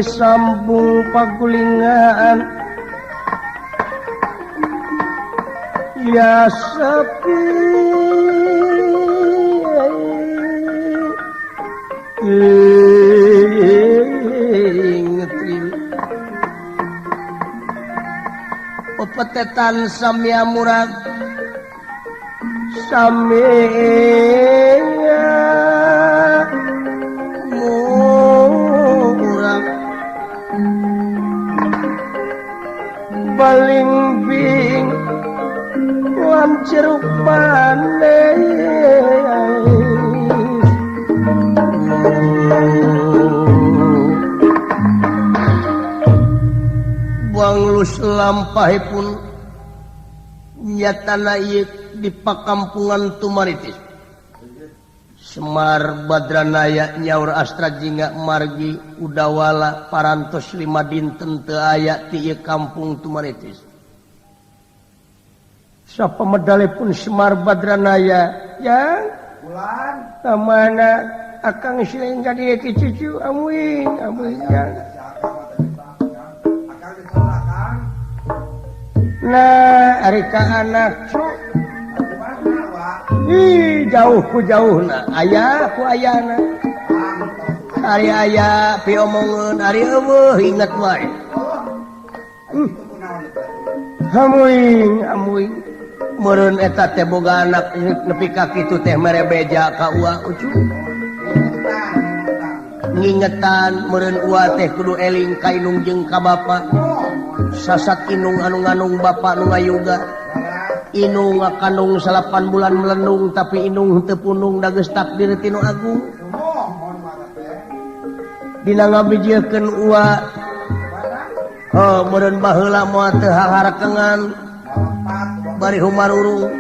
we sambung pagulingan ya sepi pepetetan samia murag samia murag balingbing lan jeruk manis buang lus lampahipun nyatana ieu di pakampungan Tumaritis. Semar Badranaya nyaur Astra Jingga margi udawala parantos 5 dinten teu aya ti ieu kampung Tumaritis. Sapa medalepun Semar Badranaya yang bulan kamana akang sileng jadi ki cucu amuing amuing yang. Nah, ari ka anak cu. Ih, jauh ku jauhna. Aya ku ayana. Ari aya piomongeun, ari eueuh inget wae. Hamuing, hamuing. Meureun eta teh boga anak nepi ka kitu teh mere beja ka ua ucu. Ngingetan meureun ua teh kudu eling ka inung jeung ka bapa. Sasat inung anu nganung bapa nu ngayuga. Inung ngakandung 8 bulan melendung tapi inung teu punung da geus takdir ti nu agung. Dina ngabijiekeun ua. Oh, meureun baheula moal teu haharakengan bari humarurung.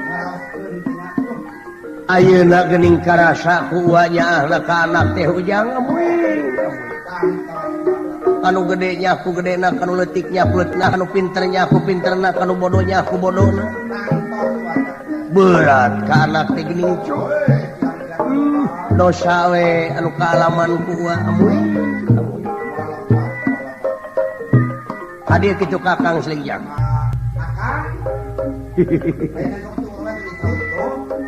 Ayeuna geuning karasa ku ua nyaahna ka anak teh ujang amuing. Kanu gedenya aku gedena, kanu leutiknya aku leutikna, kanu pinternya aku pinterna, kanu bodohnya aku bodohna. Berat ka anak teh geuning cu. Dosa we anu kaalaman ku ua amuing. Hadir kitu Kakang Selingjang.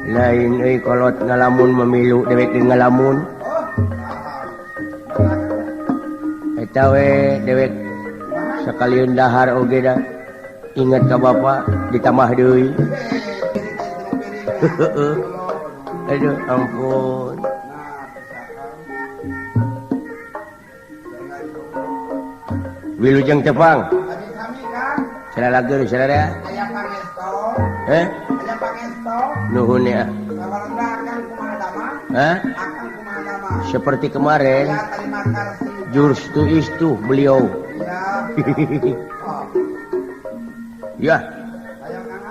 Lain euy kolot ngalamun memilu dewek ge ngalamun. Eta we dewek sakalian dahar oge da inget ka bapa ditambah deui. Aduh ampun. Wilujeng tepang. Saralageur sararea. Aya pangesto. Heh? Aya pangesto. Nuhun ya. Akang kumaha damang? Hah? Akang kumaha damang? Seperti kemarin. Ya, terima kasih. Jurus tu istu beliau. Ya. Oh. Ya. Ayo Kang.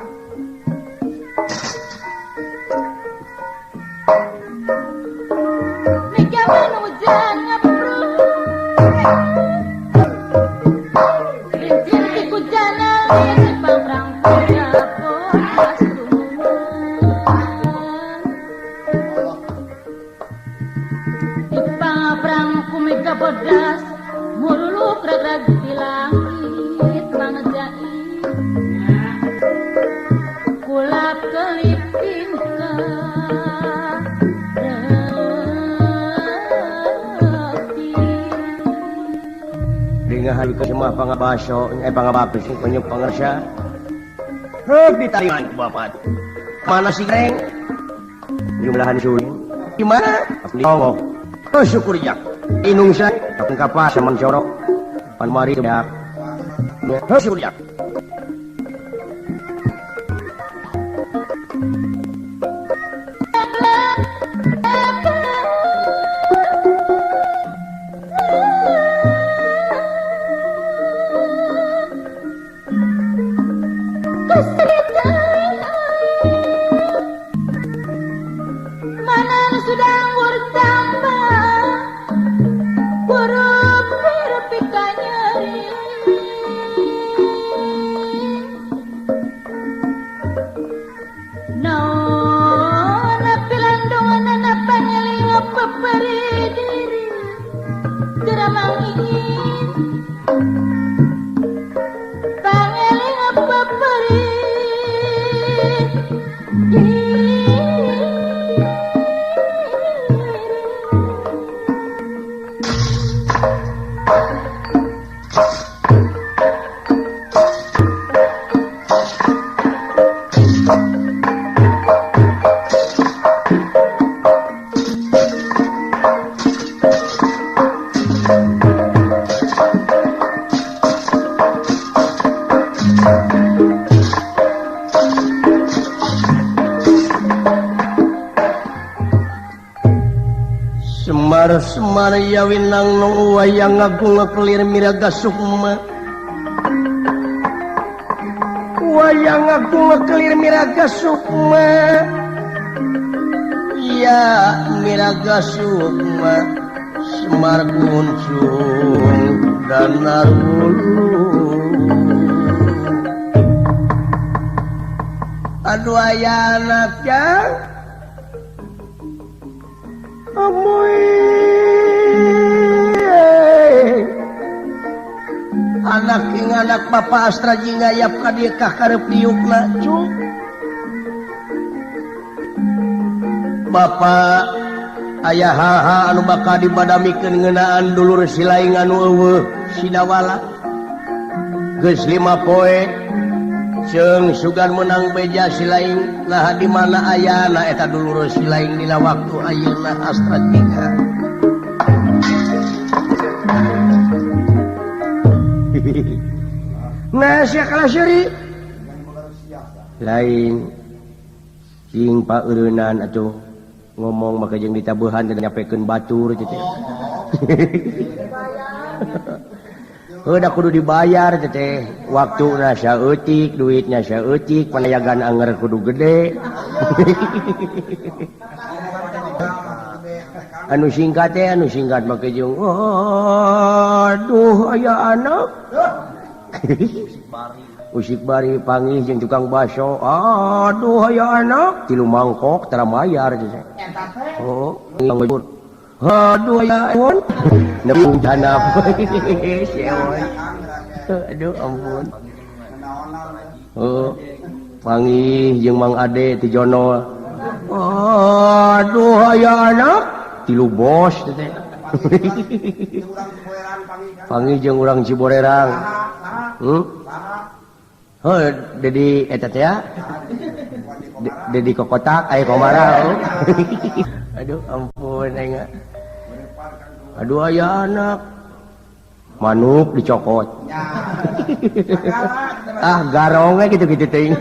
Pangabaso, pangabapis, penyup pangersa. Heuh ditariman ku bapak. Mana si Reng? Jumlahan suling. Gimana? Allah. Oh syukur jak. Inung saya kapas saman corok. Pan mari dak. Heuh syukur jak. Diri, geramang ingin Semar ya winang nung wayang agung kelir miraga sukma. Wayang agung kelir miraga sukma. Ya miraga sukma Semar kuncung dan narulu. Aduh aya anaknya amoy anak ing anak Bapak Astra jingayap ka dieu ka karep diukna cu. Bapak aya haha anu bakal dibadamikeun ngeunaan dulur silaing anu eueuh Sidawala geus 5 poe jeung sugan menang beja silaing nah di mana ayana eta dulur silaing dina waktu ayeuna Astra Jingga. Nah sia kalah seuri lain cing paeureunnan atuh ngomong maka jeung ditabuhan teh nyapekeun batur teh. Heuh da kudu dibayar teh, waktuna saeutik, duitnya saeutik, panayagan anger kudu gede. Anu singkat teh, anu singkat make jeung aduh aya anak. Usik bari panggih jeung tukang baso, aduh aya anak, tilu mangkok tara mayar teh. Oh, aduh aya ampun. Nepung janap. Aduh ampun. Oh, panggih jeung Mang Ade ti Jono. Aduh aya anak, tilu bos teh. Panggih jeung urang Ciborerang. Heuh, Dedi eta teh ya. Dedi kokotak aya komara. Aduh ampun aing. Aduh aya anak manuk dicokot. Ah garongnya gitu-gitu teuing.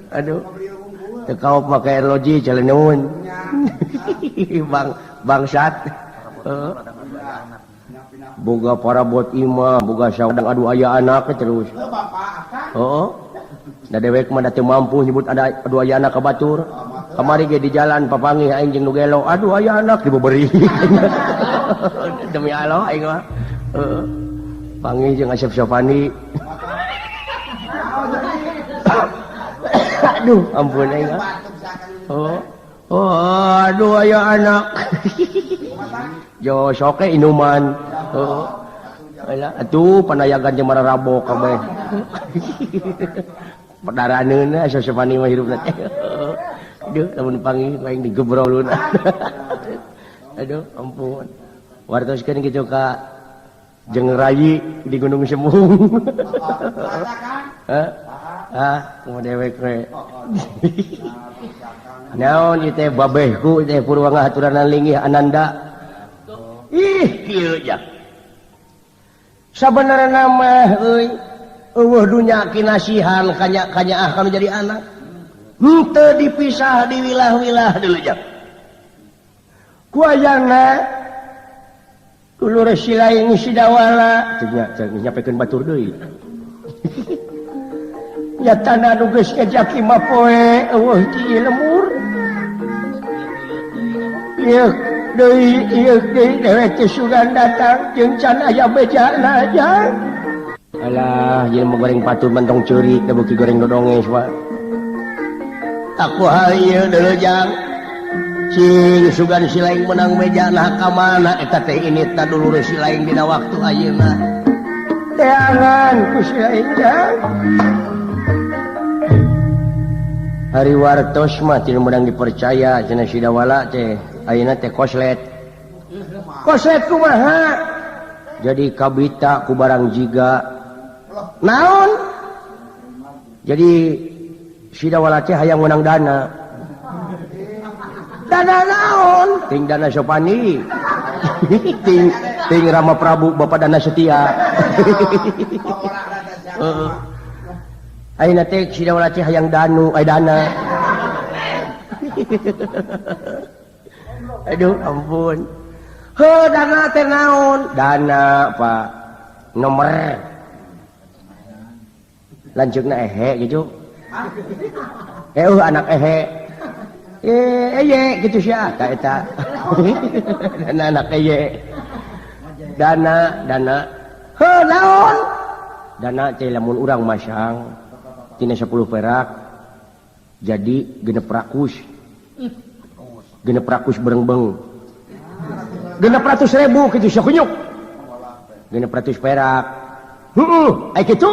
Aduh. Teu kaop make arloji caleneun. Bang bangsat. Boga parabot imah, boga sawadang aduh aya anak terus. Heeh. Da dewek mah da teu mampu nyebut ada aduh aya anak ka batur. Kamari ge di jalan papanggih aing jeung nu gelo, aduh aya anak dibeberi. Demi Allah aing mah. Heeh. Panggih jeung Asep Sopani. Aduh ampun aing. Oh. Oh, aduh aya anak. Jo soke inuman. Heeh. Alah atuh panayagan jeung mararabok kabeh. Pedaraneun Asep Sopani mah hirupna teh. Aduh, lamun panggih aing digebrolun. Aduh, ampun. Wartoskeun kitu ka jeung rayi di Gunung Semung. Hah? Ah, kumaha dewek we. Naon ieu teh babehku teh purwa ngahaturanan linggih Ananda. Ih, kieu ja. Sabenerna mah euy, eueuh dunya kinasihan kanya-kanyaah kanu jadi anak. Henteu dipisah di wilah-wilah dulu jam. Kuayana dulur silaing Sidawala teu nyapekeun batur deui. Nyatana nu geus ngejaki mah poe eueuh ti lemur. Ieu deui ieu deui dewek teh sugan datang jeung can aya bejana jang. Alah, jelema goreng patut mentong ceurik da beuki goreng dodonges wa. Aku hal ieu deuleu jang. Cing sugan silaing menang meja nah ka mana eta teh ini ta dulur silaing dina waktu ayeuna. Teangan ku silaing jang. Hari wartos mah teu meunang dipercaya cenah Sidawala teh ayeuna teh koslet. Koslet kumaha? Jadi kabita ku barang jiga. Naon? Jadi Sidawala teh hayang menang dana. Dana naon? Ting dana Sopani. Ting ting Rama Prabu Bapak Dana Setia. Heeh. Ayeuna teh Sidawala teh hayang danu, ay dana. Aduh ampun. Heuh dana teh naon? Dana Pak nomor. Lanceukna ehe gitu. Anak ehe. Eye gitu sia ta eta. Dana anak eye. Dana dana. Heuh naon? Dana teh lamun urang masang tina 10 perak jadi genep rakus. Genep rakus berengbeng. 600.000 kitu sia kunyuk. 600 perak. Heueuh, ai kitu?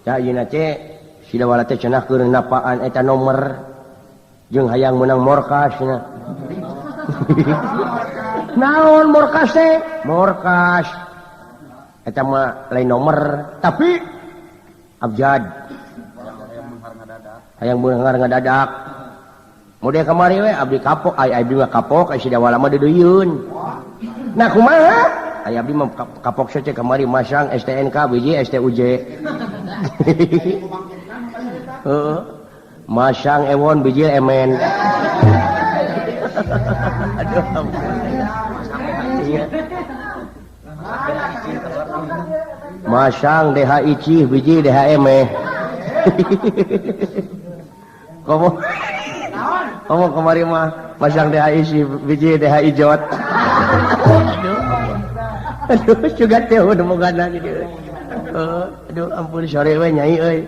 Tah ayeuna teh Sidawala teh cenah keur napaan eta nomor jeung hayang meunang morkas cenah. Naon morkas teh? Morkas. Eta mah lain nomor, tapi abjad. Hayang beunghar ngadadak. Model kamari we abdi kapok, ai abdi mah kapok, ai Sidawala mah deudeuyeun. Nah kumaha? Ai abdi mah kapok saja kamari masang STNK BJ STUJ. Heeh. Masang ewon bijil emen. Aduh ampun. Iya. Masang DHIC biji DHM. Komo komo kamari mah masang DHIC biji DHI jot. Aduh. Aduh juga teh udah mogana gitu. Aduh ampun sore we nyai euy.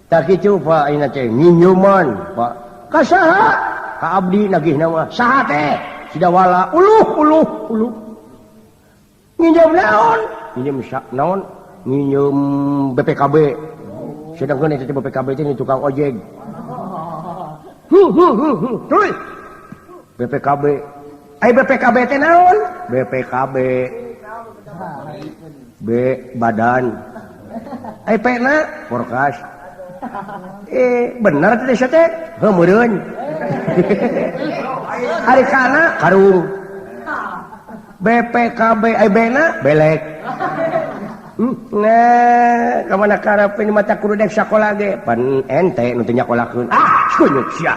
Tah kitu Pak ayeuna teh nyinyuman Pak. Ka saha? Ka abdi nagihna mah. Saha teh? Sidawala uluh uluh uluh. Nginjem naon? Nginjem naon? Nginjem BPKB. Sedangkan eta teh BPKB teh tukang ojek. Tuluy. BPKB. Ai BPKB teh naon? BPKB. B badan. Ai P na porkas. Bener teh sia teh? Heuh meureun. Ari kana karung. BPKB ai B na belek. Nah, ka mana karep ini mata kudu dek sakola ge. Pan ente nu teu nyakolakeun. Ah, kunyuk sia.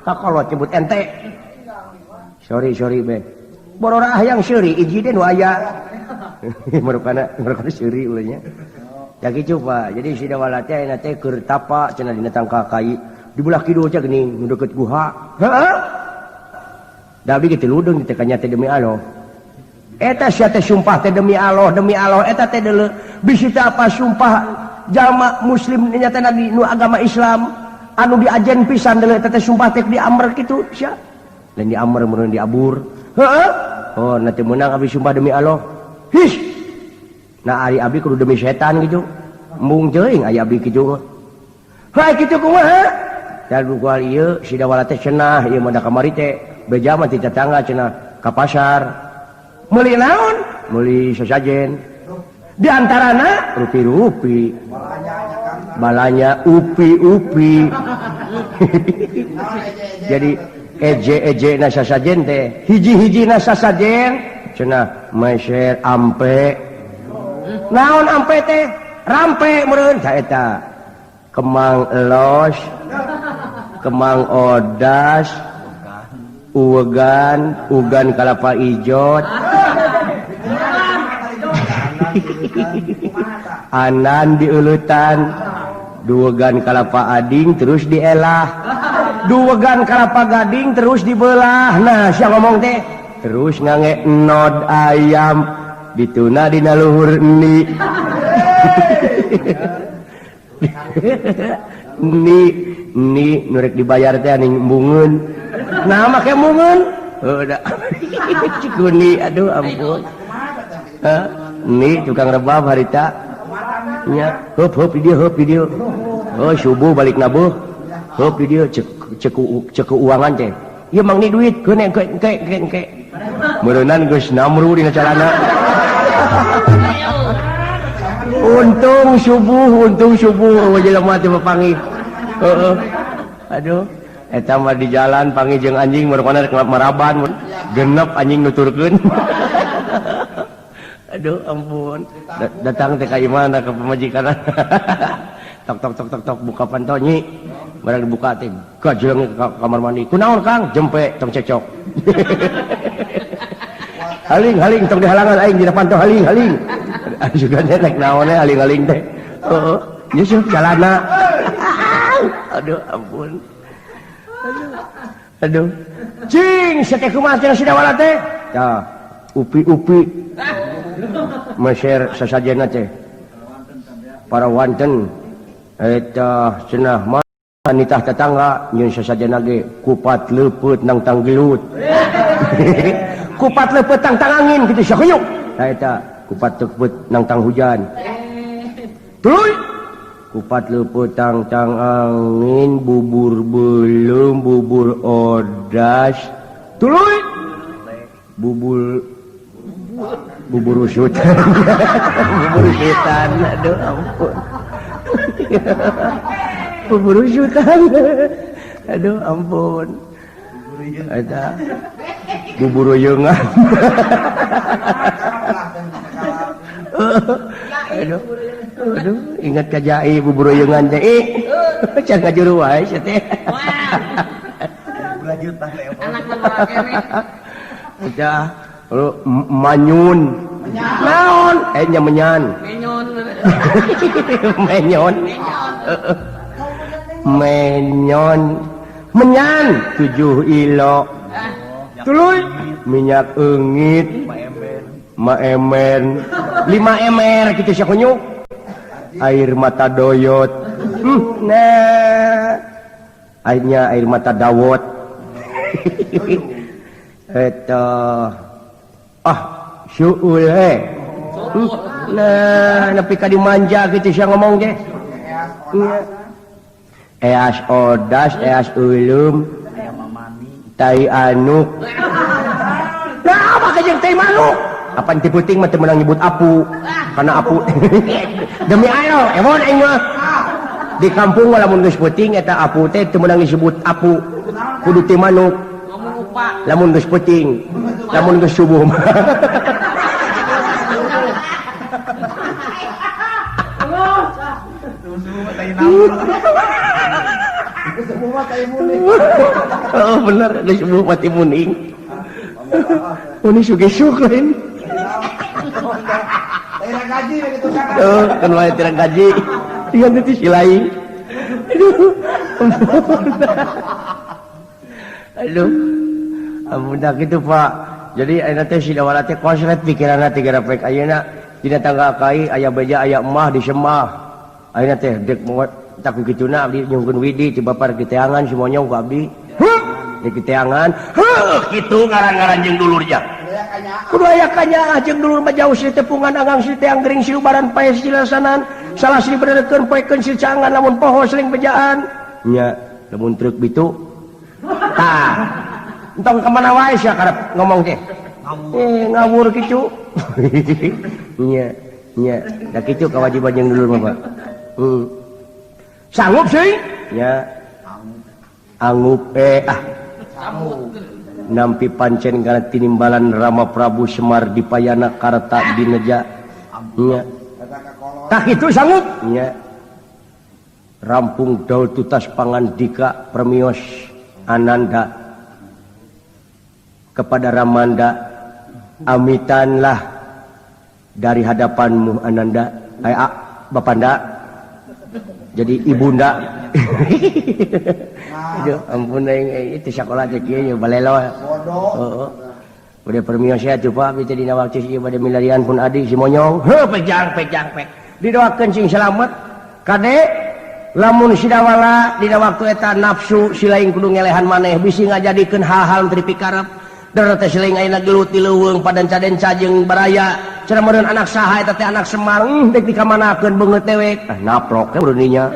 Kakolot nyebut ente. Sorry sorry be. Borora hayang seuri iji deh nu aya. Merukana merukana seuri ulahnya. Ya kitu Pak. Jadi Sidawala teh ayeuna teh keur tapa cenah dina tangkal kai. Di belah kidul teh geuning nu deukeut guha. Heeh. Da abdi ge teu ludeung teh kanya teh demi Allah. Eta sia teh sumpah teh demi Allah eta teh deuleu. Bisi teh apa sumpah jalma muslim nya teh nu agama Islam anu diajen pisan deuleu eta teh sumpah teh diamr kitu sia. Lain diamr meureun diabur. Heeh. Oh, nanti meunang abdi sumpah demi Allah. His. Nah ari abdi kudu demi setan gitu. Embung teuing aya abdi kitu mah. Heuh kitu kumaha? Da dugal ieu Sidawala teh cenah ieu mah da kamari teh beja mah ti tetangga cenah ka pasar. Meuli naon? Meuli sasajen. Di antarana rupi-rupi. Balanya upi-upi. Jadi eje-eje na sasajen teh hiji-hiji na sasajen cenah meser ampe. Naon ampe teh? Rampe meureun ta eta. Kemang elos, kemang odas, uwegan, ugan kalapa ijot. Anan diulutan, duwegan kalapa ading terus dielah. Duwegan kalapa gading terus dibelah. Nah, sia ngomong teh terus ngange nod ayam dituna dina luhur ni. Ni ni nu rek dibayar teh aning embungeun. Nah make embungeun? Heuh da. Cikuni aduh ampun. Hah? Ni tukang rebab harita. Nya heup heup di dieu heup di dieu. Oh subuh balik nabuh. Heup di dieu cek cek cek keuangan teh. Ieu mang ni duit keun engke engke engke engke. Meureunnan geus namru dina calana. Untung subuh jelema teh papanggih. Heeh. Aduh, eta mah di jalan panggih jeung anjing marukana rek maraban genep anjing nuturkeun. Aduh ampun. Datang teh ka imahna ka pamajikanna. Tok tok tok tok tok buka panto nyi. Barang dibuka teh gajleung ke kamar mandi. Kunaon Kang? Jempe tong cecok. Haling-haling tong dihalangan aing dina panto haling-haling. Juga teh naik naon we haling-haling teh. Heeh. Nyusup jalana. Aduh ampun. Aduh. Cing sia teh kumaha cenah Sidawala teh? Tah, upi-upi. Meser sasajena teh. Para wanten eta cenah mah nitah tetangga nyun sasajena ge kupat leupeut nang tanggelut. Kupat leupeut tang tangangin kitu sia huyuk. Tah eta kupat leupeut nang tang hujan. Tuluy kupat leupeut tang tang angin bubur beuleum bubur odas. Tuluy bubur bubur usutan. Bubur usutan aduh ampun. Bubur usutan. Aduh ampun. Eta bubur reungan. Aduh. Aduh, ingat ka jai bubur reungan teh. Ih, can ngajuru wae sia teh. Anak mah keneh. Udah, lu manyun. Naon? Nya menyan. Menyon. Menyon. Menyon. Menyan 7 ilo. Tuluy minyak eungit. Maemen. 5 ember kitu sia kunyuk. Air mata doyot. Nah. Airnya air mata dawot. Eta ah syuul he. Nah, nepi ka dimanja kitu sia ngomong ge. Eas odas, eas ulum. Tai anuk. Nah, apa kejeng tai manuk? Apan ti peuting mah teu meunang nyebut apu. Karena apu. Demi Allah, emon aing mah. Di kampung mah lamun geus peuting eta apu teh teu meunang disebut apu. Kudu ti manuk. Lamun geus peuting, lamun geus subuh mah. Oh bener, geus subuh mati muning. Muni sugesuk lain. Oh, kan wae tirang gaji. Ieu teh si lain. Aduh. Aduh. Ampun dah kitu Pak. Jadi ayeuna teh Sidawala teh kosret pikiranna teh gara pek ayeuna dina tangga kai aya beja aya emah di semah. Ayeuna teh dek tak kituna abdi nyungkeun widi ti bapar diteangan si monyong ku abdi. Heuh, diteangan. Heuh, kitu ngaran-ngaran jeung dulur ja. Kudu aya kanyaah jeung dulur mah jauh si tepungan anggang si teang gering si ubaran paes jilasanan salah si berekeun poekeun si cangan lamun poho seling bejaan nya lamun truk bitu tah entong ka mana wae sia karep ngomong teh ngawur kitu nya nya da kitu kewajiban jeung dulur mah Pak. Sanggup sih nya angup ah nampi pancen kana tinimbalan Rama Prabu Semar dipayana karta dineja nya tah kitu sanggup nya rampung daul tutas pangandika permios Ananda kepada Ramanda, amitanlah dari hadapanmu Ananda, Bapanda, jadi ibunda. Aduh, ampun aing itu sekolah teh kieu balelo. Heeh. Bade permios ya tuh Pak, abdi teh dina waktu ieu bade milarian pun adi si monyong. Heuh, pejang pejang pek. Didoakeun sing selamat. Kade lamun Sidawala dina waktu eta nafsu si lain kudu ngelehan maneh bisi ngajadikeun hal-hal teu dipikarep. Der teh si lain ayeuna gelut di leuweung padanca-denca jeung baraya. Cenah meureun anak saha eta teh anak Semar, dek dikamanakeun beungeut dewek. Ah naplok teh meureun dinya.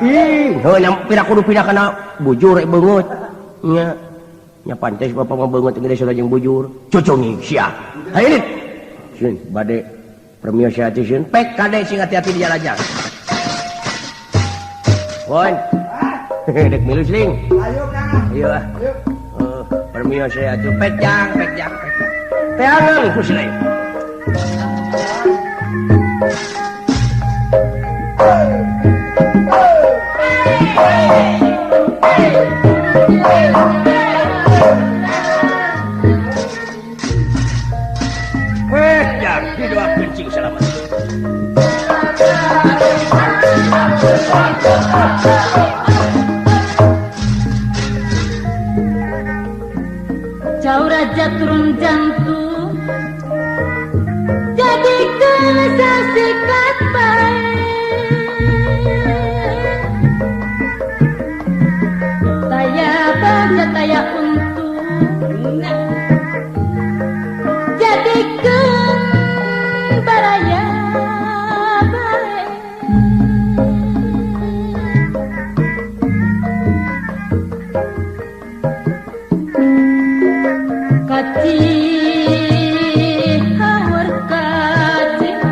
Ih, heuh nya pira kudu pindah kana bujur beungeut. Nya. Nya pantes bapak mah beungeut gede saurang jeung bujur. Cucungi sia. Hayu dit. Sieun bade permios sia teh sieun pek kade sing hati-hati di jalan. Won. Dek milu sling. Ayo Kang. Ayo ah. Permios sia atuh pejang pejang. Teangan ku silai. Hey! Salamat. Jauh raja turun jantung jadi kesasikat baik taya baca taya untung jadi baraya baik kacihawar kacihanya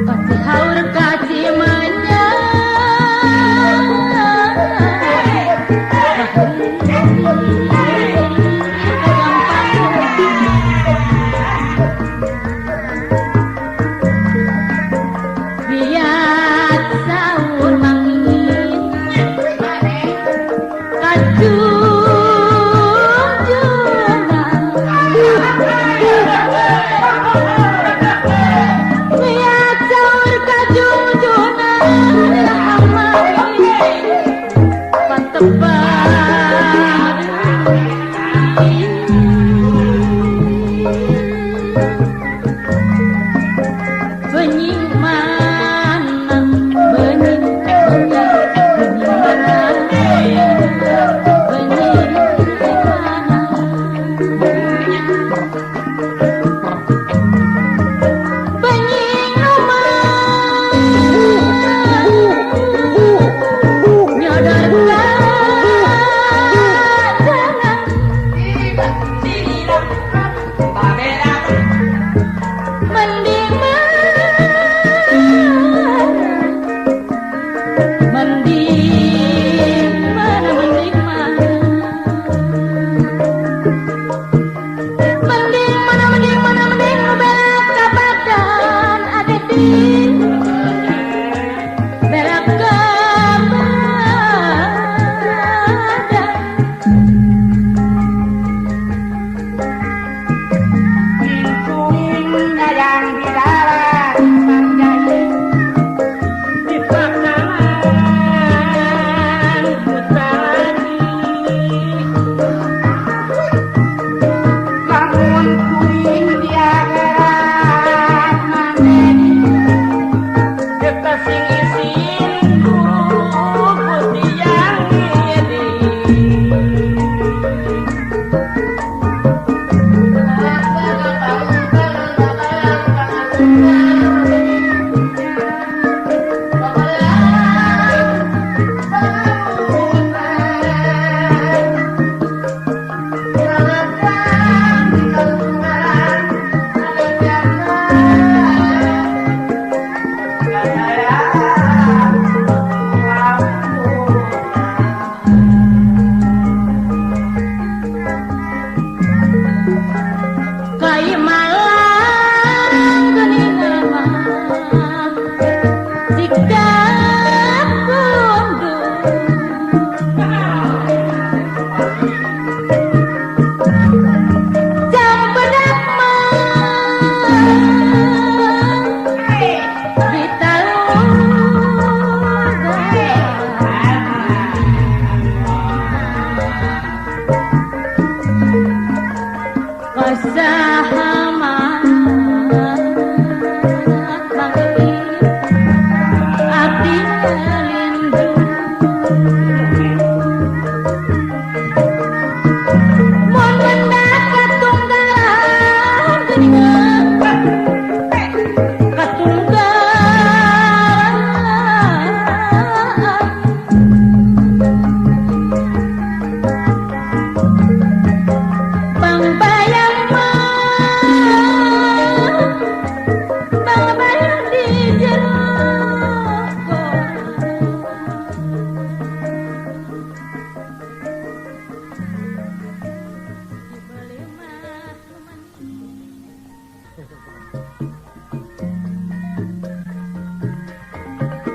kacihawar kacimanya biat sahur mangin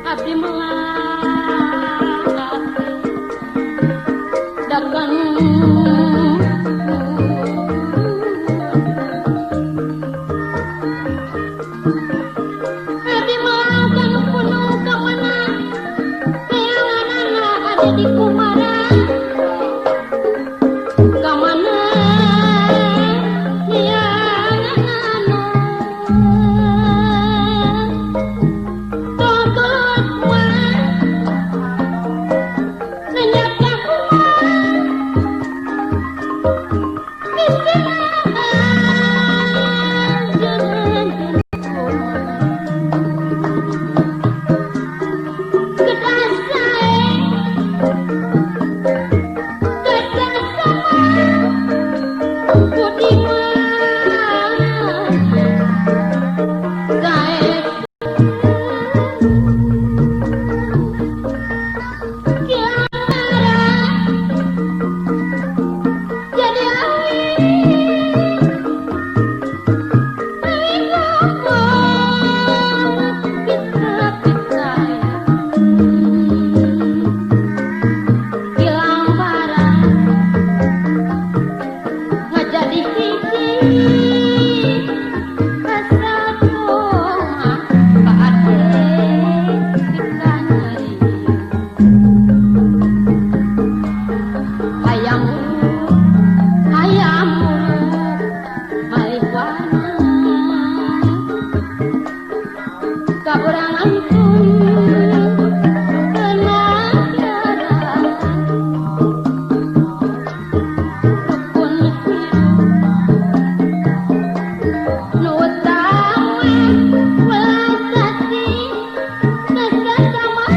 Abdi melak dakan. Ka urang langkung penasaran rukun hidup nu tawis welasati sesama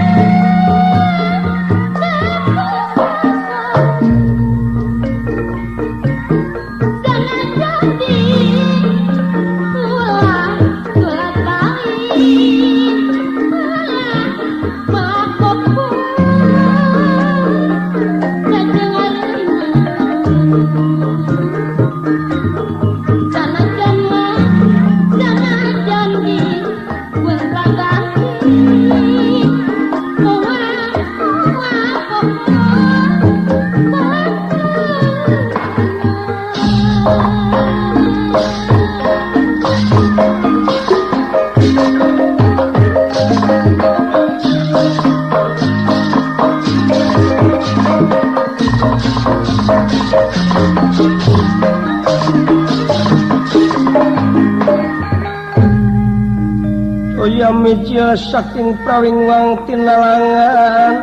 Mijil saking prawingwang tinalangan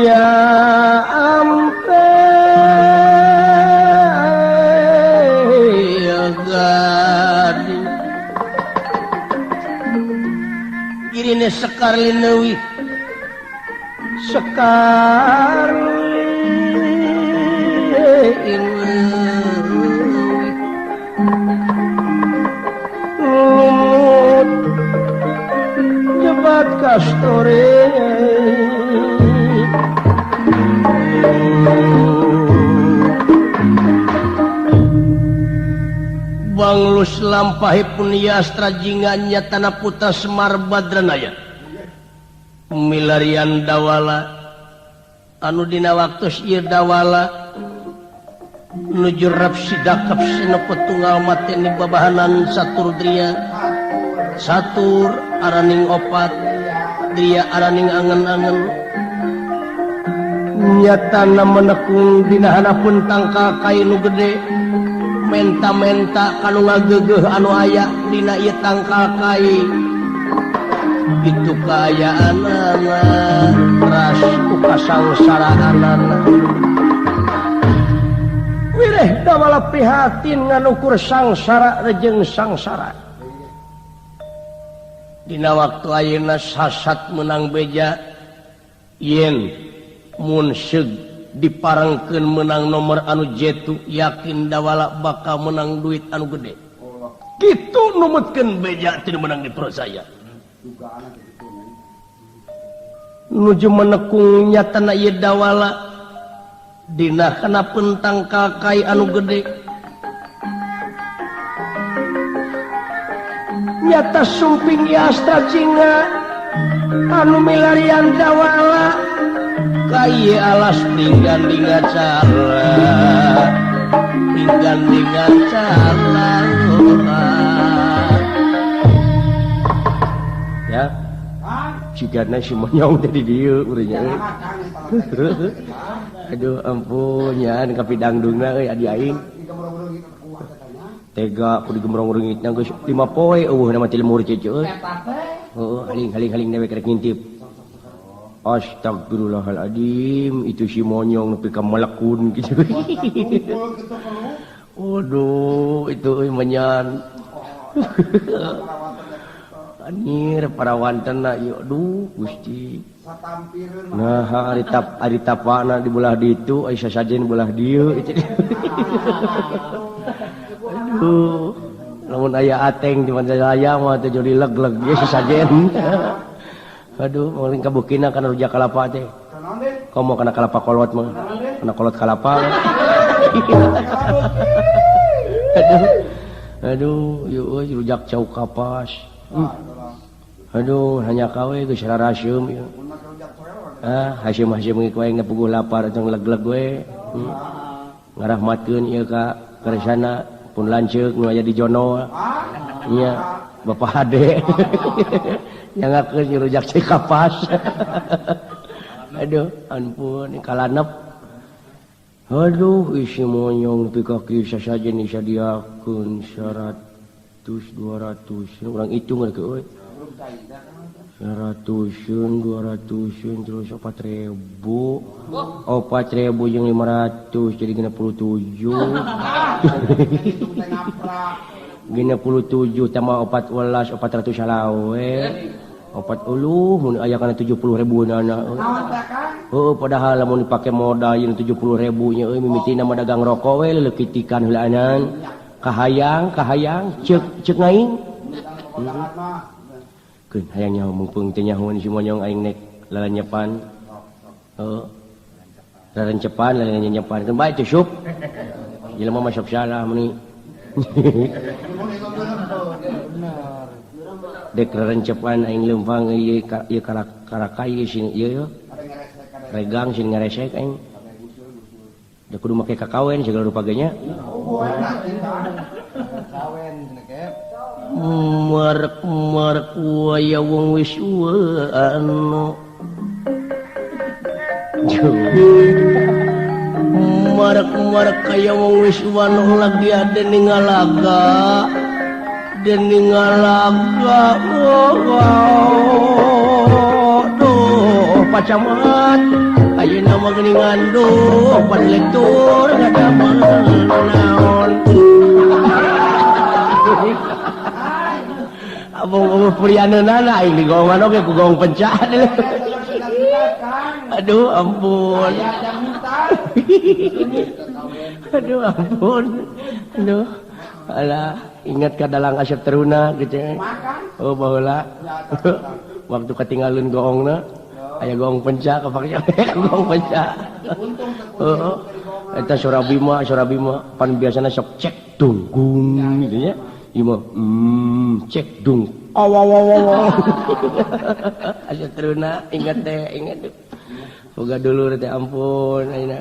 ya ampel gading girine sekar lineuwih sekar lineuwih jebat kastore Banglus lampahipun yastra jingannya tanah putra Semar Badranaya milarian dawala anu dina waktu ieu dawala nuju rep sidakep sinepet tunggal mateni babahanan satur dria satur araning opat dria araning angen-angen nyatana menekung dina hanapun tangkal kai nu gede menta-menta kanu ngageugeuh anu aya dina ieu tangkal kai itu kaayaanana ras ku kasangsaraanana wireh dawala prihatin nganukur sangsara rejeng sangsara. Dina waktu ayeuna sasat menang beja yen mun seug diparengkeun menang nomor anu jetu yakin dawala bakal menang duit anu gede. Kitu numutkeun beja teu menang dipercaya. Nuju menekung nyatana ieu dawala dina kana pentang kai anu gede. Nyata sumping yastra jingga anu milarian dawala kai alas pinggan-dingga cala pinggan-dingga cala ya jigana si monyong teh di dieu urangnya. Aduh ampun nya kapidangdungna euy adi aing. Tega kudu gemrong reungitna geus 5 poe eueuh na mah ti lemur cece euy. Heeh, haling-haling dewe kerek ngintip. Astagfirullahaladzim, itu si monyong nepi ka melekun kitu. Waduh, itu euy menyan. Anjir parawantenna ieu aduh Gusti. Nah, ari tap ari tapana di belah ditu, ai sasajen belah dieu. Aduh, lamun aya ateng di Majalaya mah teh jadi leg-leg ge sasajen. Aduh, paling kabukina kana rujak kalapa teh. Komo kana kalapa kolot mah. Kana kolot kalapa. Aduh. Aduh, ieu euy rujak cau kapas. Aduh, hanya kawe geus raraseum ieu. Ah, haseum-haseum ge ku aing puguh lapar tong leg-leg we. Ngarahmatkeun ieu ka kersana pun lanceuk nu aya di Jono. Nya, Bapak Hade. Nyangakeun rujak cai kapas. Aduh, ampun kalanep. Aduh, isi monyong nepi ka kieu sasajen disadiakeun syarat. 100 200 urang hitung ke euy. 100 200 terus 4.000. 4.000 jeung 500 jadi 67. 67 tambah 14 400 salawe. 40 mun aya kana 70.000 nana. Heuh padahal lamun dipake modal jeung 70.000 nya euy mimitina mah dagang rokok we leuleukitikan heulaanan. Kahayang kahayang ceuk ceuk aing. Keun hayang nyaho mumpung teu nyahoan si monyong aing nek lalanyepan. Heuh. Lalancepan lalanyepan keun bae teu sup. Jelema mah sok salah meuni. Dek rencepan aing leumpang ieu ieu karakai sing ieu regang sing ngaresek aing. Da kudu make kakawen segala rupa ge nya. Merek-merek waya wong wis anu. Merek-merek kaya wong wis anu lagi ada ningalaga. Dening ngalaga oh, duh pacamat ayeuna mah geuningan duh panlektur ngadaman naon abong purianeunana aing digongan oge ku gong pencah. Aduh ampun. Aduh ampun. Aduh alah ingat ka dalang Asep Teruna gitu. Oh baheula waktu ketinggalan goongna aya goong pencak kapake goong pencak. Heeh. Eta Sora Bima, Sora Bima pan biasana sok cek dunggung gitu nya. Ieu mah cek dung. Awawawaw. Asep Teruna ingat teh, ingat. Boga dulur teh ampun ayeuna.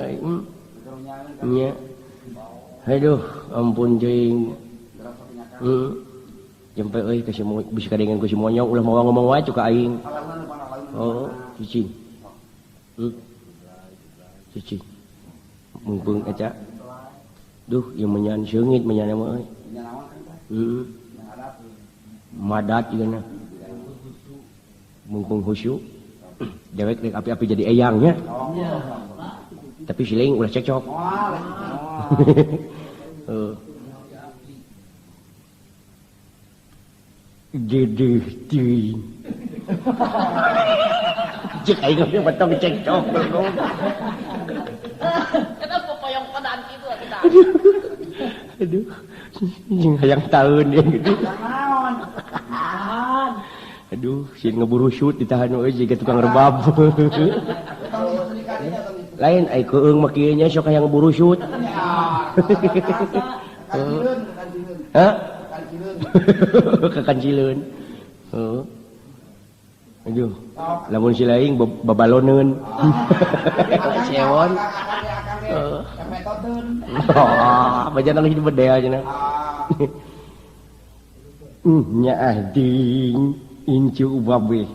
Nya. Aduh, ampun jeung. Jempe euy ka si bisa kadengan ku si monyong ulah mawa ngomong wae ka aing. Oh, cicing. Cicing. Mumpung eta. Duh, ieu menyan seungit menyan mah euy. Heeh. Madat ieu na. Mumpung khusyuk. Dewek rek api-api jadi eyang nya. Tapi si lain ulah cekcok. Heeh. Dedeh teuing. Cek aing ge batong cekcok. Eta popoyong kodan kitu atuh tah. Aduh. Jeung hayang taun ieu gitu. Aduh, sieun ngeburusut ditahan euy jiga tukang rebab. Lain ai keung mah kieu nya sok hayang ngeburusut. Hah? Kakancileun. Heeh. Aduh, lamun si laing babaloneun. Sewon. Heeh. Oh, bajana geus bedel cenah. Nyaah ding incu babe.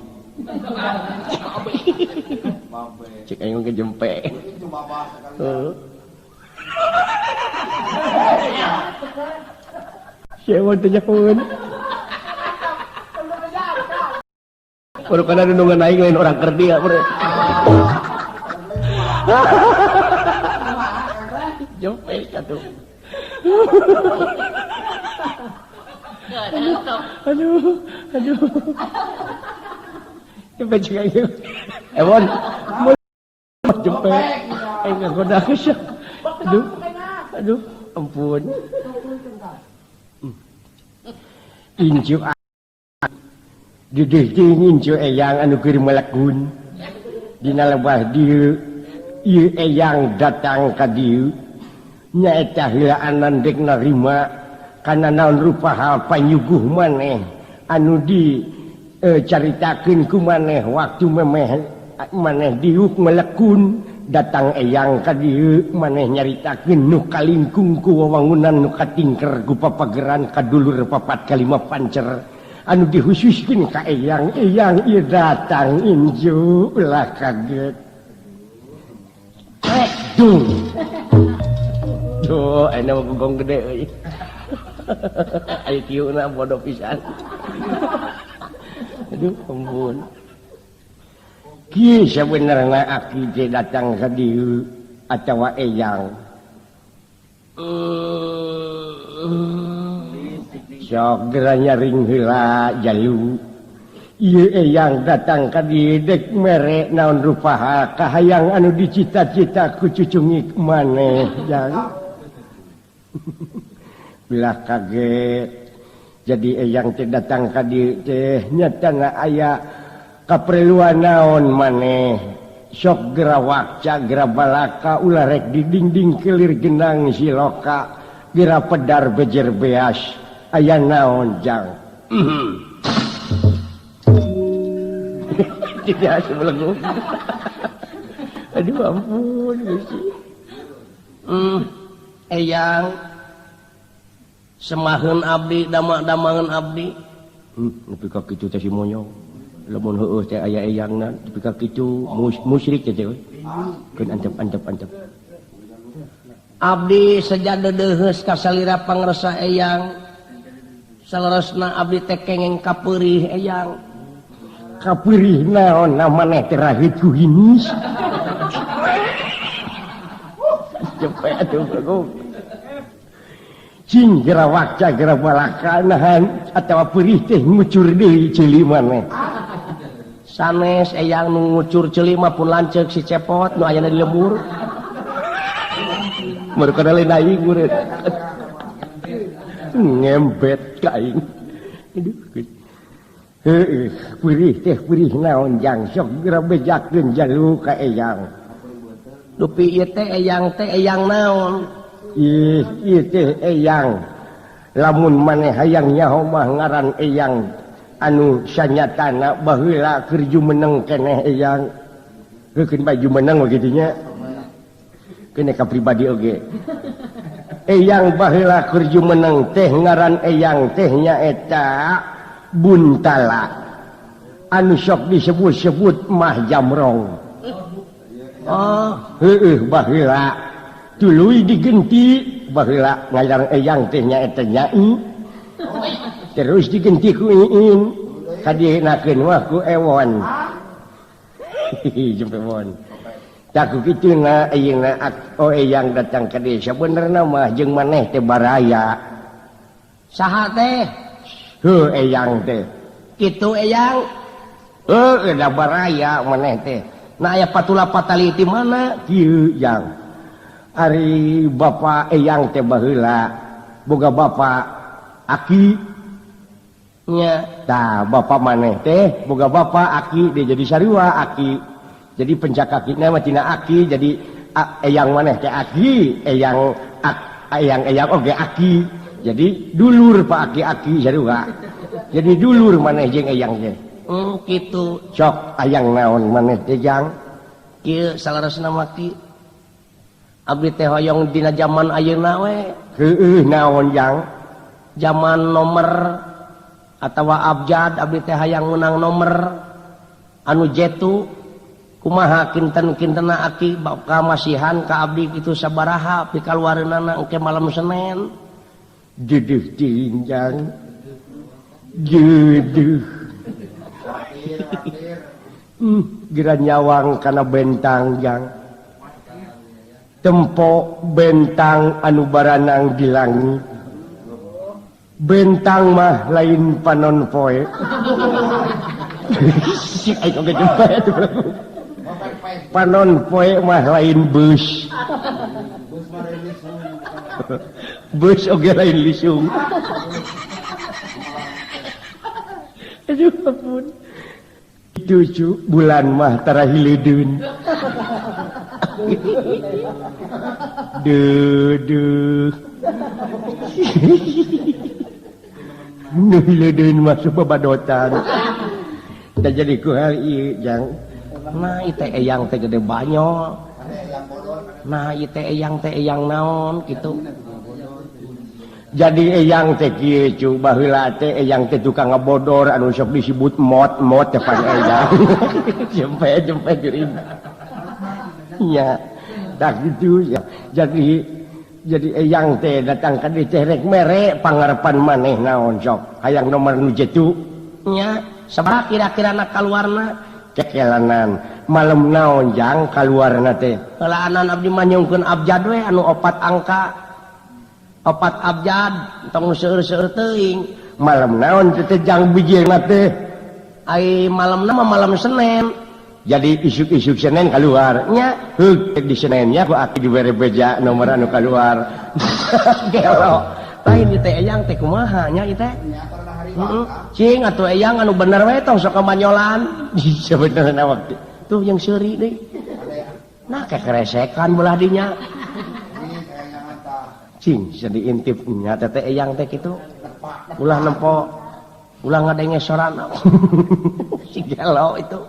Cek aing ke jempe. Heeh. Sewon teh nyahoeun. Baru kana nunungan aing lain orang kerdia bro. Jempe satu. Aduh, aduh. Jempe cek aing. Ewon. Jempe. Aing ngagoda geus. Aduh. Aduh, ampun. Incu didih incu eyang anu keur melekun dina lebah dieu ieu eyang datang ka dieu nyaeta heulaanan dek narima kana naon rupa hal panyuguh maneh anu di caritakeun ku maneh waktu memeh maneh diuk melekun datang eyang ka dieu maneh nyaritakeun nu kalingkung ku wewangunan nu katingker ku papageran ka dulur papat kalima pancer anu dihususkeun ka eyang eyang ieu datang inju ulah kaget. Dung. Duh, enak gong gede euy. IQ-na bodoh pisan. Aduh ampun. Ki sebenarnya aki teh datang ka dieu atawa eyang. Sok geura nyaring heula jalu. Ieu eyang datang ka dieu dek mere naon rupaha kahayang anu dicita-cita ku cucungik maneh jang. Bilah kaget. Jadi eyang teh datang ka dieu teh nyatana aya kaperluan naon maneh. Sok geura wakca geura balaka ulah rek di dinding kelir genang siloka geura pedar bejer beas aya naon jang. Tidak sebelum. Aduh ampun Gusti. Eyang semaheun abdi damak-damangeun abdi. Nepi ka kitu teh si monyong. Lamun heueuh teh aya eyangna nepi ka kitu musyrik teh we. Keun antep-antep. Abdi seja deudeuheus ka salira pangresa eyang. Saleresna abdi teh kengeng kapeurih eyang. Kapeurih naon maneh teh rahit ku hinis. Cepet atuh bagong. Cing geura wakca geura balaka nahan atawa peurih teh ngucur deui ceuli maneh. Sanes eyang nu ngucur ceuli mah pun lanceuk si Cepot nu ayana di lembur. Mereka lain aing murid. Ngembet ka aing. Aduh. Heueuh, peurih teh peurih naon jang sok geura bejakeun jalu ka eyang. Dupi ieu teh eyang naon? Ih, ieu teh eyang. Lamun maneh hayang nyaho mah ngaran eyang anu sanyatana baheula keur jumeneng keneh eyang. Heukeun bae jumeneng we kitu nya. Keun ka pribadi oge. Eyang baheula keur jumeneng teh ngaran eyang teh nyaeta Buntala. Anu sok disebut-sebut Mah Jamrong. Oh, heueuh baheula. Tuluy digenti baheula ngaran eyang teh nyaeta Nyai. Terus digenti ku Iin. Kadienakeun mah ku Ewon. Jempe Ewon. Tak ku kituna ayeuna oh eyang datang ka desa benerna mah jeung maneh teh baraya. Saha teh? Heuh eyang teh. Kitu eyang. Heuh da baraya maneh teh. Nah aya patula patali ti mana? Kieu jang. Ari bapa eyang teh baheula boga bapa aki nya. Tah bapa maneh teh boga bapa aki dia jadi sarua aki. Jadi pencakakina mah tina aki jadi eyang maneh teh aki, eyang eyang oge aki. Jadi dulur pak aki-aki sarua. Jadi dulur maneh jeung eyang teh. Kitu. Sok ayang naon maneh teh jang? Kieu saleresna mah ki. Abdi teh hoyong dina jaman ayeuna we. Heueuh naon jang? Jaman nomor atawa abjad abdi teh hayang menang nomor anu jetu kumaha kinten-kintena aki kamasihan ka abdi kitu sabaraha pikaluareunana engke malam Senin. Deudeuh teuing jang. Deudeuh. Geura nyawang kana bentang jang. Tempo bentang anu baranang di langit. Bentang mah lain panon poe. Panon poe mah lain bus. Bus oge lain lisung. Aduh ampun. 7 bulan mah tara hileudun. Duh. Nu hileudun mah babadotan. Tah jadi ku hal ieu jang. Nah ieu teh eyang teh gede banyol. Nah ieu teh eyang naon kitu. Jadi eyang teh kieu cu baheula teh eyang teh tukang ngabodor anu sok disebut mot-mot teh pan eyang. Jempe-jempe geuring. Nya, tah kitu ya. Jadi Jadi eyang teh datang ka dieu teh rek mere pangarepan maneh naon sok hayang nomor nu jetu nya sabaraha kira-kira na kaluarna kekelanan malam naon jang kaluarna teh heulaanan abdi mah nyungkeun abjad we anu 4 angka 4 abjad tong seueur-seueur teuing malam naon teh jang bijilna teh ai malamna mah malam Senin jadi isuk-isuk Senin keluar nya heug di Senennya ku aki dibere beja nomor anu keluar gelo lain ieu teh eyang teh kumaha nya ieu teh cing atuh eyang anu bener we tong sok kamanyolan sebenarna waktu tuh yang seuri deui nah kekeresekan belah dinya cing bisa diintip nya teh eyang teh kitu ulah nempo ulah ngadenge sorana si gelo itu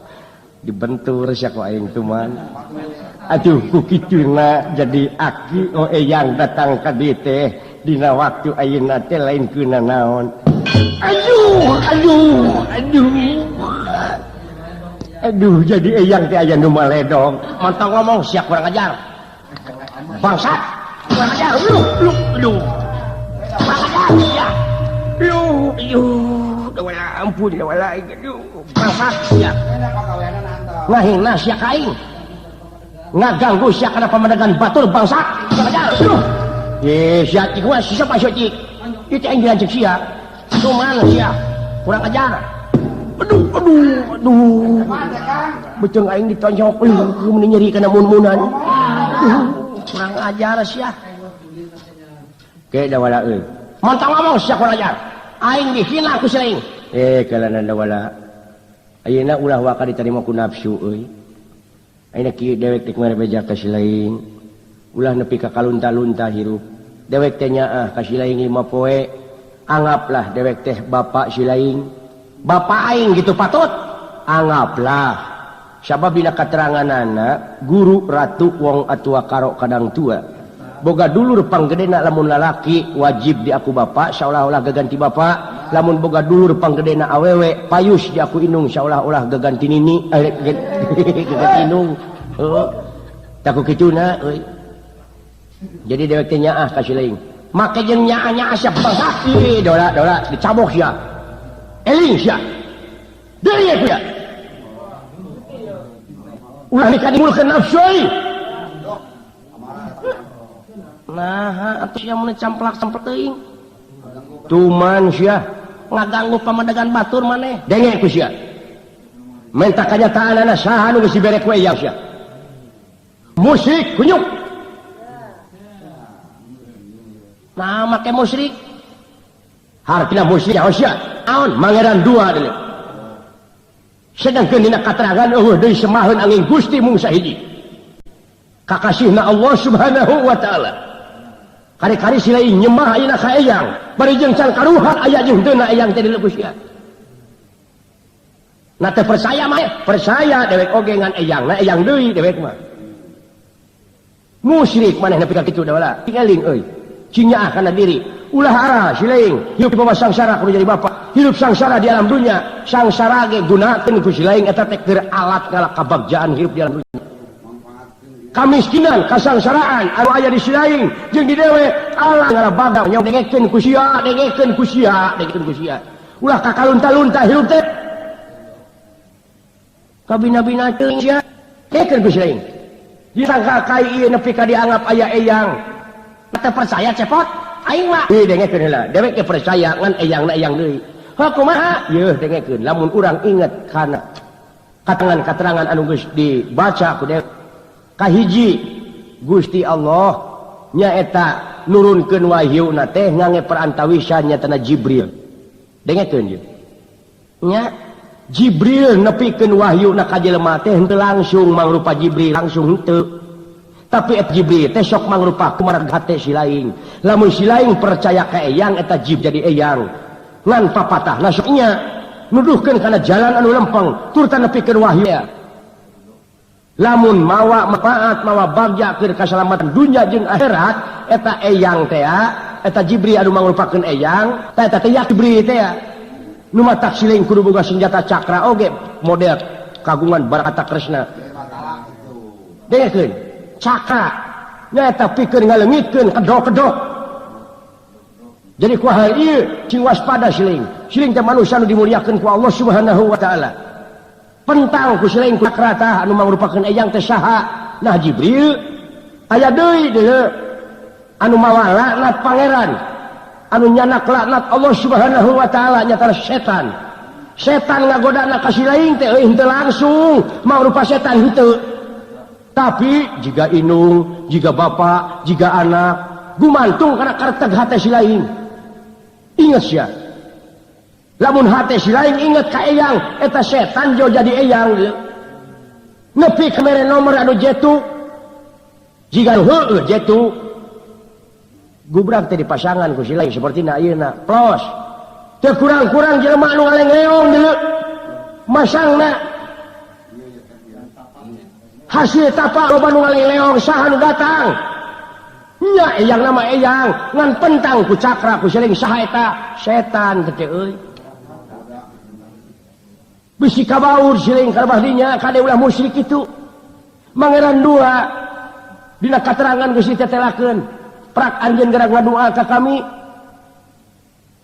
dibentur sia ku aing tuman aduh ku kituna jadi aki oh eyang datang ka dieu teh dina waktu ayeuna teh lain keuna naon aduh aduh aduh aduh jadi eyang teh aya nu maledog mantong ngomong sia kurang ajar bangsat kurang ajar lu lu lu kurang ajar sia lu lu wala ampun wala aduh bangsat sia ngahina sia ka aing ngaganggu sia kana pamedegan batur bangsat kurang ajar lu ye sia cik wa siapa sia cik ieu teh aing dilancik sia kumaha sia kurang ajar aduh aduh aduh beuteung aing ditonjok meni nyeri kana mun-munan kurang ajar sia ke da wala euy montong ngomong sia kurang ajar aing dihina ku si laing kalanan da wala ayeuna ulah waka ditarima ku nafsu euy ayeuna kieu dewek teh mere beja ka si laing ulah nepi ka kalunta-lunta hirup dewek teh nyaah ka si laing 5 poe anggaplah dewek teh bapak si laing bapak aing gitu patut anggaplah sabab dina kateranganana guru ratu wong atua karo kadang tua boga dulur panggedena lamun lalaki wajib diaku bapak seolah-olah gaganti bapak lamun boga dulur panggedena awewe payus diaku inung seolah-olah gaganti nini gaganti inung heuh tak ku kituna euy jadi dewek teh nyaah ka si laing make jeung nyaah-nyaah sia bangsat ih dola dola dicabok sia eling sia deui sia ulah dikadimulkeun nafsu euy nah atuh sia mun camplak-camplak teuing tuman sia ngaganggu pamedegan batur maneh denge ku sia menta kanyataanana saha nu geus dibere ku eyang sia musik kunyuk nah make musyrik hartina musyrik sia naon mangeran dua deui sedangkeun dina katerangan eueuh deui semaheun angin Gusti mung sahiji kakasihna Allah Subhanahu wa taala kari-kari si lain nyembah ayeuna ka eyang bari jeung can karuhan aya jeung teu na eyang teh dileup sia na teh percaya mah percaya dewek oge ngan eyang na eyang deui dewek mah musyrik maneh nepi ka kitu da wala eling euy cing nyaah kana diri ulah arah si lain hidup di bawah sangsara kudu jadi bapak hidup sangsara di alam dunia sangsara ge gunakeun ku si lain eta teh keur alat ngalak kabagjaan hidup di alam dunia kamiskinan kasangsaraan anu aya di si lain jeung di dewe alat ngalabaga nya dengekeun ku sia dengekeun ku sia dengekeun ku sia ulah kakalunta-lunta hidup teh kabina-bina teuing sia dengekeun ku si lain disangka kai ieu nepi ka dianggap aya eyang teu percaya cepot aing mah ieu dengekeun heula dewek ge percaya ngan eyangna eyang deui heuh kumaha yeuh dengekeun lamun urang inget kana katerangan-katerangan anu geus dibaca ku dewek kahiji Gusti Allah nyaeta nurunkeun wahyuna teh ngange perantawisan nyatana Jibril dengekeun ieu nya Jibril nepikeun wahyuna ka jelema teh henteu langsung mangrupa Jibril langsung henteu tapi et Jibril teh sok mangrupa kumarag hate si laing lamun si laing percaya ka eyang eta Jib jadi eyang ngan papatahna sok nya nuduhkeun kana jalan anu lempeng turta nepikeun wahyu lamun mawa manfaat mawa bagja keur kasalamatan dunya jeung akhirat eta eyang teh eta Jibril anu mangrupakeun eyang tah eta teh Jibril teh nu matak si laing kudu boga senjata cakra oge model kagungan Barakata Kresna dengekeun cakra Nyaeta pikeun ngaleungitkeun kedok-kedok. Jadi ku hal ieu cing waspada siling. Siling teh manusia nu dimuliakeun ku Allah Subhanahu wa taala. Pentang ku siling ku kratah anu mangrupakeun eyang teh saha? Nah Jibril aya deui deui anu mawa laknat pangeran. Anu nyanak laknat Allah Subhanahu wa taala nyata setan. Setan ngagodana ka silaing teh euy henteu langsung mangrupa setan henteu. Tapi jika inung, jika bapak, jika anak gumantung kana karteg hate silaing. Ingat sia. Lamun hate silaing inget ka eyang, eta setan jo jadi eyang. Nepi ka mere nomor anu jetu. Jika heueuh jetu gubrak teh dipasangan ku silaing sapertina ayeuna. Plos. Teu kurang-kurang jelema anu ngaleng-leong deuleu. Masangna hasil tapak loba nu ngaleng-leong saha nu datang. Nya eyang nama eyang ngan pentang ku cakra ku silaing saha eta setan teh euy. Bisi kabaur silaing ka dinya kade ulah musyrik kitu. Mangeran dua dina katerangan geus ditetelakeun. Prak anjeun geura ngadua ka kami.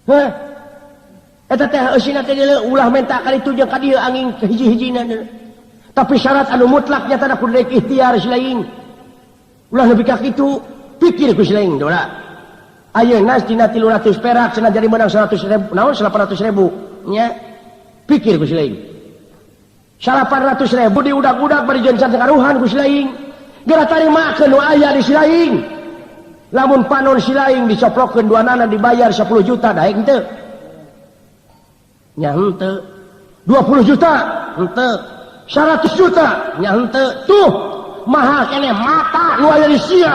Heh. Eta teh eusina teh deuleu ulah menta ka ditu jeung ka dieu angin hiji-hijina deuleu. Tapi syarat anu mutlak nyata da kudu ikhtiar silaing. Ulah nepi ka kitu, pikir ku silaing dola. Ayeuna dina 300 perak cenah jadi menang 100.000, naon 800.000 nya. Pikir ku silaing. 800.000 diudak-udak bari jeung can karuhan ku silaing. Geura tarimakeun nu aya di silaing. Lamun panon silaing dicoplokeun duanana dibayar 10 juta daek henteu. Nya henteu. 20 juta henteu. 100 juta nya henteu. Tuh mahal keneh mata nu aya di sia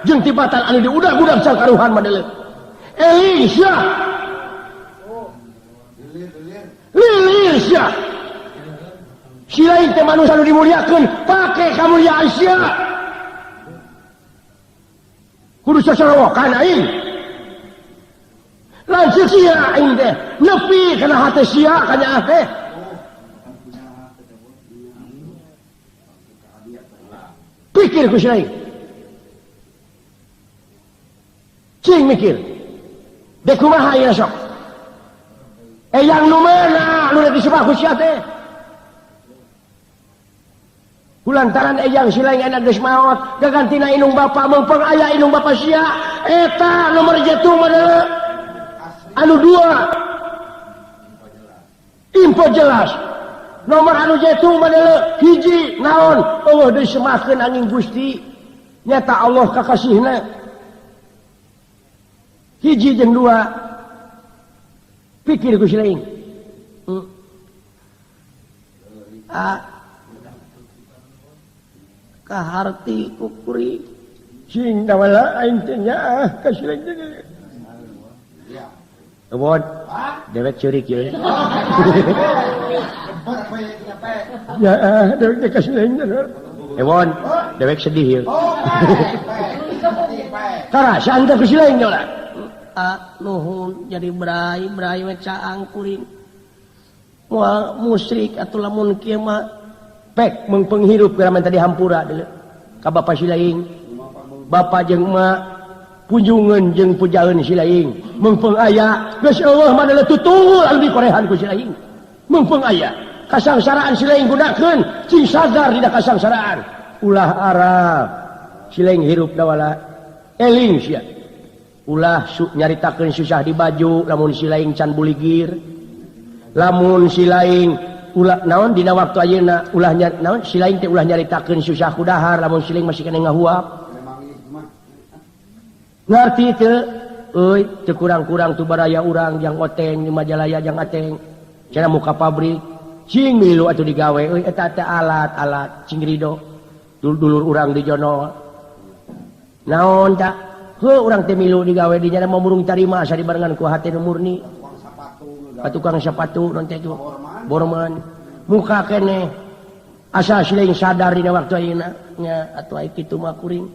jeung tibatan anu diudag-udag can karuhan mah deuleu. Eling sia. Lilir sia. Silaing teh manusia anu dimuliakeun pake kamuliaan sia. Kudu sasarawokan aing. Lanceuk sia aing teh nepi kana hate sia kanyaah teh. Pikir ku silaing. Cing mikir. Dek kumaha ieu sok? Eyang nu mana nu rek disebah ku sia teh? Kulantaran eyang silaing enak geus maot, gagantina inung bapa meungpeung aya inung bapa sia, eta nomor jetu mah deuleu. Anu dua. Info jelas. Nomor anu jetu mah deuleu hiji naon eueuh deui semakeun anjing Gusti. Nyata Allah kakasihna. Hiji jeung dua. Pikir ku silaing. Kaharti kukuri sing dawala aing teh nyaah ka silaing teh. Ebon, dewek ceurik ieu. Ya, dewek teh ka silaing teh. Ebon, dewek sedih ieu. Karasaan teh ku silaing lah. Nuhun jadi brai-brai we caang kuring. Moal musyrik atuh lamun kieu mah pek meungpeung hirup geura tadi hampura deuleu ka bapa silaing. Bapa jeung emak punjungeun jeung pujaeun silaing. Meungpeung aya geus eueuh mah deuleu tutungul anu dikorehan ku silaing. Meungpeung aya kasangsaraan silaing gunakeun cing sadar dina kasangsaraan. Ulah arah silaing hirup dawala eling sia. Ulah nyaritakeun susah di baju lamun silaing can buligir. Lamun silaing ulah naon dina waktu ayeuna ulah naon silaing teh ulah nyaritakeun susah ku dahar lamun silaing masih keneh ngahuap. Ngarti teu euy teu kurang-kurang tu baraya urang jang oteng di Majalaya jang ateng cenah muka pabrik cing milu atuh digawe euy eta teh alat-alat cing rido dulur urang di jono naon ta heuh urang teh milu digawe di nya mah murung tarima asa dibarengan ku hate nu murni tukang sepatu non teh tu borman muka keneh asa silaing sadar dina waktu ayeuna nya atuh ai kitu mah kuring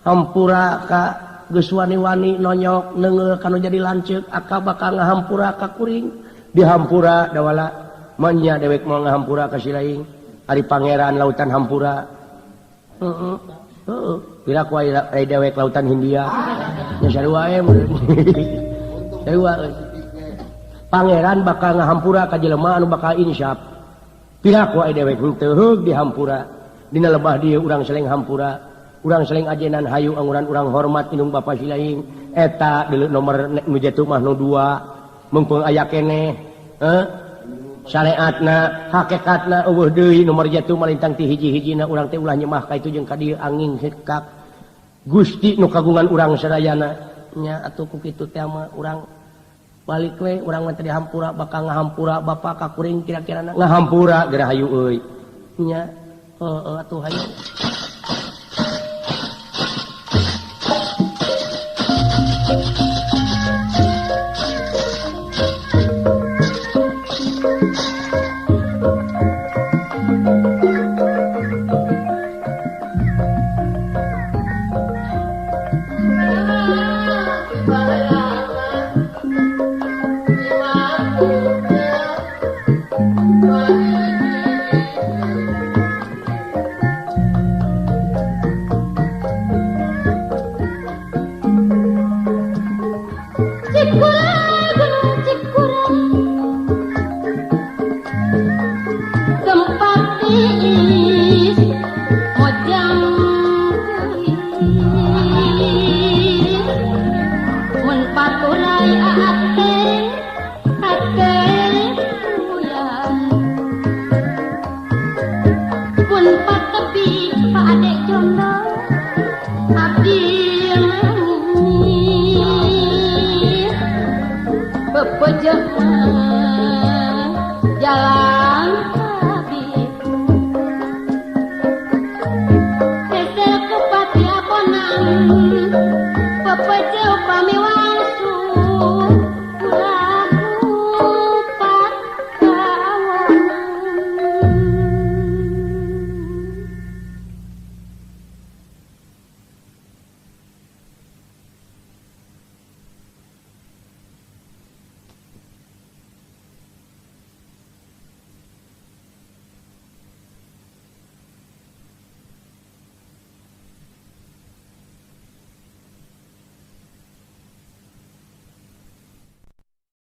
hampura ka geus wani-wani nonyok neungeul kanu jadi lanceuk aka bakal ngahampura ka kuring dihampura dawala manya dewek moal ngahampura ka silaing ari pangeran lautan hampura heeh. Heeh, pira ku aya dewek lautan Hindia. Nya sarua we. Sarua euy. Pangeran bakal ngahampura ka jelema anu bakal insaf. Pira ku aya dewek henteu heug dihampura. Dina lebah dieu urang seleng hampura, urang seleng ajenan hayu anguran urang hormat indung bapa silaing. Eta deuleu nomor nu jatuh mah nu 2. Mumpung aya keneh. Heuh. Syariatna, hakikatna eueuh deui nomor jatuh malintang ti hiji-hijina urang teh ulah nyemah ka itu jeung ka dieu angin hekak. Gusti nu kagungan urang sadayana nya atuh ku kitu teh mah urang balik we urang mah teh dihampura bakal ngahampura bapa ka kuring kira-kirana ngahampura geura hayu euy nya heueuh atuh hayu. Jalan.